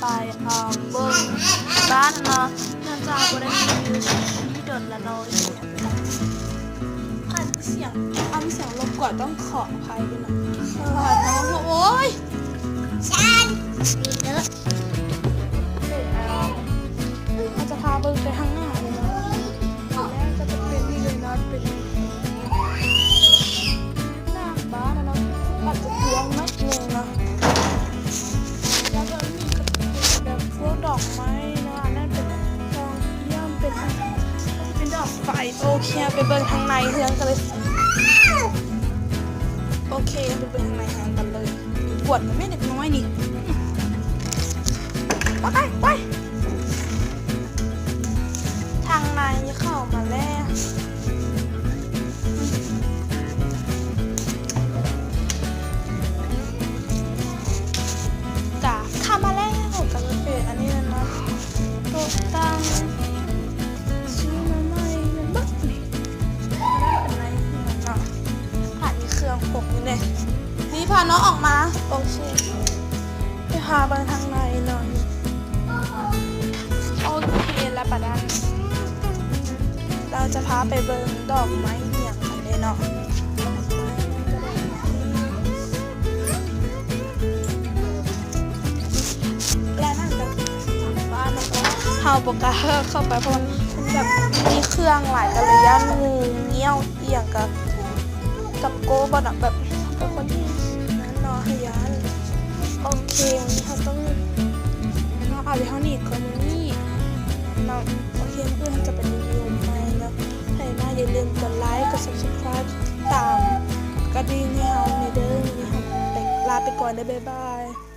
ໄປ ເອີ່ມ ເບິ່ງບ້ານເນາະ ເນື່ອງຈາກບໍ່ໄດ້ຢູ່ທີ່ດົນລະເນາະ. ຄັນມີສຽງ ຄັນມີສຽງລົບກວນຕ້ອງຂໍອະໄພດ້ວຍເນາະ. ໂອ້ຍ ເຮົາຈະພາເບິ່ງໄປທາງໜ້າເລີຍເນາະ. ແລ້ວກໍຈະເປັນນີ້ເລີຍເນາະ ເປັນ ໜ້າບ້ານນະເນາະ ອາດຈະກວ້າງໜ້ອຍໜຶ່ງເນາະ. ແລ້ວກໍອັນນີ້ກໍເປັນແບບພວກດອກໄມ້ເນາະ ອັນນັ້ນເປັນດອກຢ້ຽມ ເປັນ ເປັນດອກໄຟ. ໂອເຄ ເຮົາໄປເບິ່ງທາງໃນເຮືອນກັນເລີຍ. ໂອເຄ ເຮົາໄປເບິ່ງທາງໃນເຮືອນກັນເລີຍ. ມີກວດແມ່ເດັກນ້ອຍນີ້ ໄປ ໄປ ທາງໃນເຂົ້າມາແລ້ວ ກະເຂົ້າມາແລ້ວ ກະເປັນອັນນີ້ແຫຼະເນາະ ໂຕະຕັ່ງ ຊື້ມາໃໝ່ແມ່ນເບິດນີ້. ອັນນັ້ນເປັນໃນເຮືອນເນາະ ພາມີເຄື່ອງຄົບຢູ່ເດ້. ນີ້ພານ້ອງອອກມາ ໂອເຄ ໄປຫາເບິ່ງທາງໃນເນາະ. ໂອເຄ ແລ້ວປານນັ້ນ ເຮົາຈະພາໄປເບິ່ງດອກໄມ້ອີ່ຫຍັງກັນເດ້ເນາະ. ແລ້ວນັ້ນກໍ ເຮົາບໍ່ກ້າເຂົ້າໄປ ເພາະວ່າມັນແບບມີເຄື່ອງຫຼາຍ ກໍເລີຍຢ້ານງູງຽວ ອີ່ຫຍັງກະ ກັບໂກ້ບໍ່ເນາະ ແບບເປັນຄົນທີ່ນັ້ນເນາະ ຢ້ານ. ໂອເຄ ມື້ນີ້ເຮົາຕ້ອງເນາະ ເອົາເທົ່ານີ້ກ່ອນມື້ນີ້ເນາະ. ໂອເຄ ມື້ອື່ນເຮົາຈະເປັນວິດີໂອໃໝ່ເນາະ. ໃຜມາຢ່າລືມກົດໄລ ກົດ Subscribe ຕາມກະດິ່ງໃຫ້ເຮົາແດ່ເດີ. ມື້ນີ້ເຮົາໄປ ລາໄປກ່ອນເດີ ບາຍບາຍ.